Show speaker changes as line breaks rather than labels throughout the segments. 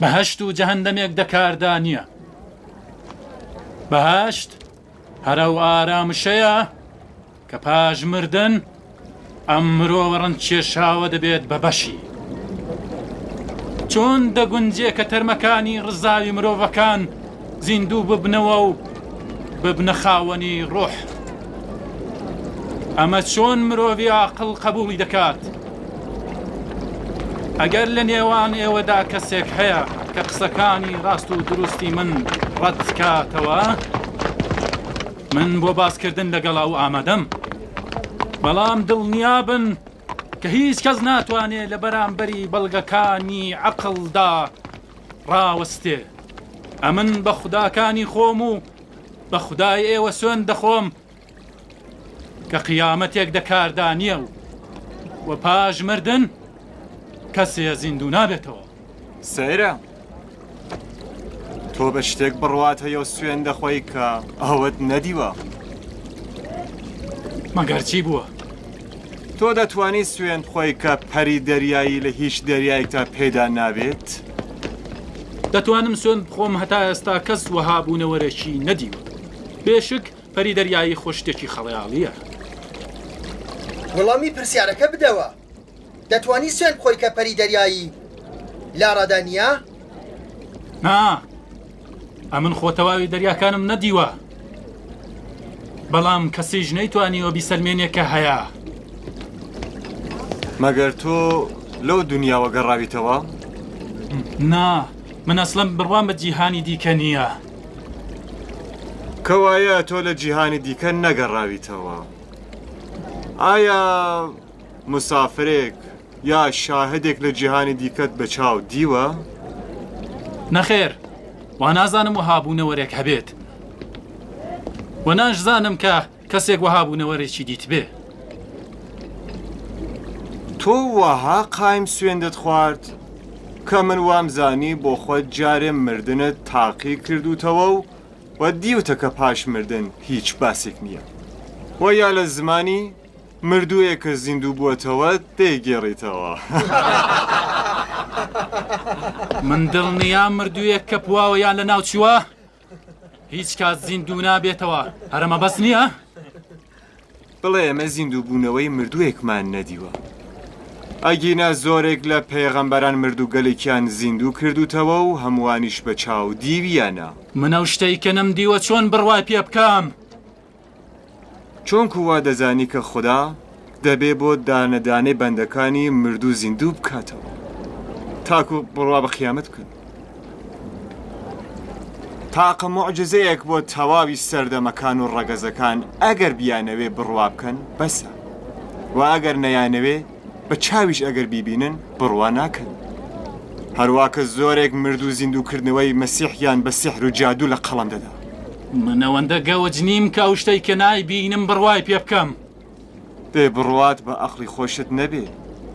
بەهەشت و جەهەندەمێک دە کاردا نییە. بەهەشت هەر ئەو ئارامشەیە کە پاش مردن ئەم مرۆوە ڕەنجکێشاوە دەبێت بە بەشی. چۆن دەگونجێ کە تەرمەکانی ڕزاوی مرۆڤەکان زیندوو ببنەوە و ببنە خاوەنی ڕۆح؟ ئەمە چۆن مرۆڤی ئاقڵ قەبووڵی دەکات؟ ئەگەر لە نێوان ئێوەدا کەسێک هەیە کە قسەکانی ڕاست و دروستی من ڕەت کاتەوە، من بۆ باسکردن لەگەڵ ئەو ئامادەم. بەڵام دڵنیابن کە هیچ کەس ناتوانێ لە بەرامبەری بەڵگەکانی عەقڵدا ڕاوەستێ. ئەمن بە خوداکانی خۆم و بە خودای ئێوە سوێند دەخۆم کە قیامەتێک دە کاردا نییە و و پاش مردن کەسێ زیندوو نابێتەوە.
سەیرە تۆ بە شتێک بڕوات هەیە و سوێن دەخۆی کە ئەوەت نەدیوە.
مەگەر چی بووە؟
تۆ دەتوانی سوێن بخۆی کە پەری دەریایی لە هیچ دەریایەکدا پەیدا نابێت؟
دەتوانم سوێند بخۆم هەتا ئێستا کەس وەها بوونەوەرێکی نەدیوە. بێشک پەری دەریایی خۆ شتێکی خەڵیاڵییە.
وەڵامی پرسیارەکە بدەوە. دەتوانی سوێند بخۆی کە پەری دەریایی لاڕادا نییە؟
نا، ئەمن خۆ تەواوی دەریاکانم نەدیوە. بەڵام کەسیش نەیتوانیوە بیسەلمێنێ کە هەیە.
مەگەر تۆ لەو دونیاوە گەڕاویتەوە؟
نا، من ئەسڵەن بڕوام بە جیهانی دیکە نییە.
کەوایە تۆ لە جیهانی دیکە نەگەڕاویتەوە. ئایا مسافرێک یا شاهدێک لە جیهانی دیکەت بە چاو دیوە؟
نەخێر، وا نازانم وەها بوونەوەرێک هەبێت. وە ناشزانم کە کەسێک وەها بوونەوەرێکی دیتبێ.
تۆ وەها قایم سوێندت خوارد کە من وامزانی بۆ خۆت جارێ مردنت تاقی کردووتەوە و و دیوتە کە پاش مردن هیچ باسێک نییە و یا لە زمانی مردووێک کە زیندوو بووەتەوە دەیگێڕیتەوە.
من دڵنیام مردوویەک کە پواوە یان لەناو چووە هیچ کات زیندوو نابێتەوە، هەر ئەمە بەس نییە؟
بڵێ ئێمە زیندووبوونەوەی مردووێکمان نەدیوە. ئەگینا زۆرێک لە پێغەمبەران مردووگەلێکیان زیندوو کردووتەوە و هەمووانیش بە چاو دیویانە.
من ئەو شتەی کە نەمدیوە چۆن بڕوای پێ بکەم؟
چۆنکو وا دەزانی کە خودا دەبێ بۆ دانە دانەی بەندەکانی مردوو زیندوو بکاتەوە تاکو بڕوا بە قیامەت بکەن. تاقە موعجیزەیەک بۆ تەواوی سەردەمەکان و ڕەگەزەکان ئەگەر بیانەوێ بڕوا بکەن بەسە و ئەگەر نەیانەوێ بە چاویش ئەگەر بیبینن بڕوا ناکەن. هەروا کە زۆرێک مردوو زیندووکردنەوەی مەسیحیان بە سیحر و جادوو لە قەڵەم دەدا.
من ئەوەندە گەوج نیم کە ئەو شتەی کە نایبینم بڕوای پێ بکەم.
دەی بڕوات بە ئەقڵی خۆشت نەبێ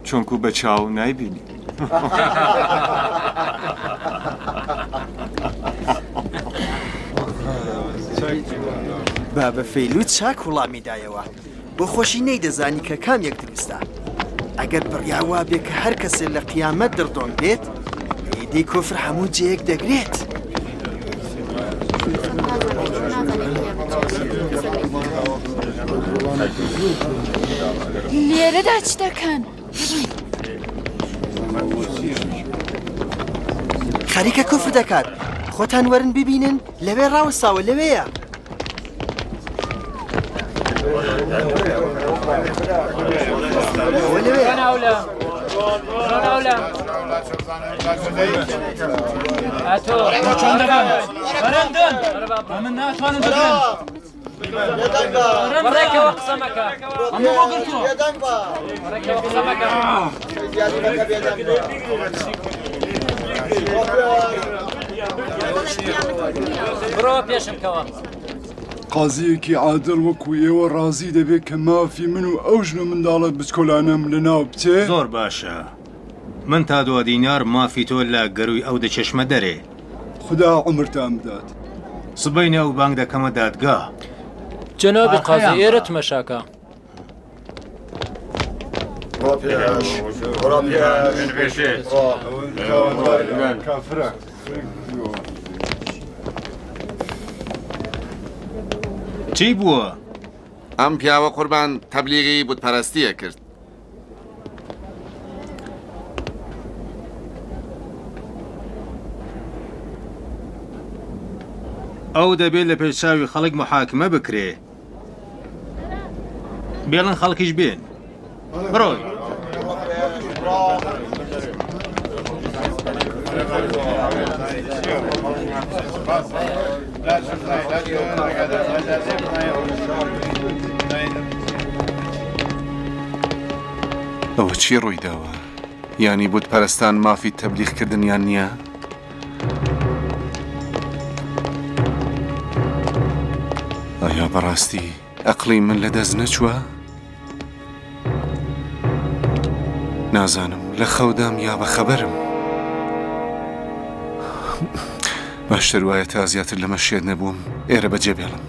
چونکو بە چاو نایبینی.
بابە فەیلو چاک وڵامی دایەوە. بۆ خۆشی نەیدەزانی کە کام یەک دروستە. ئەگەر بڕیار وابێ کە هەر کەسێ لە قیامەت دڕدۆنگ بێت، ئیدی کوفر هەموو جێیەک دەگرێت.
لێرەدا چ دەکەن؟
خەریکە کوفر دەکات. خۆتان وەرن ببینن لەوێ ڕاوەستاوە لەوێیە.
بڕۆ پێشم کەوە.
قازییەکی عادڵ وەکو ئێوە ڕازی دەبێ کە مافی من و ئەو ژن و منداڵە بچکۆلانەم لە ناو بچێ؟
زۆر باشە. من تا دوا دینار مافی تۆ لە گەرووی ئەو دەکێشمە دەرێ.
خودا عومرتان بدات.
سبەینێ ئەو بانگ دەکەمە دادگا.
جەنابی قازی ئێرە تمەشاکە.
چی بووە؟
ئەم پیاوە قوربان تەبلیغی بتپەرستیە کرد.
ئەو دەبێت لە پێش چاوی خەڵک محاکمە بکرێ. بێڵن خەڵکیش بێن. بڕۆن.
ئەوە چی ڕوویداوە؟ یانی بت پەرستان مافی تەبلیغ کردنیان نییە؟ ئایا بەڕاستی ئەقڵی من لە دەست نەچووە؟ نازانم لە خەودام یا بە خەبەرم. باشتر وایە تا زیاتر لەمە شێت نەبووم ئێرە بەجێ بێڵم.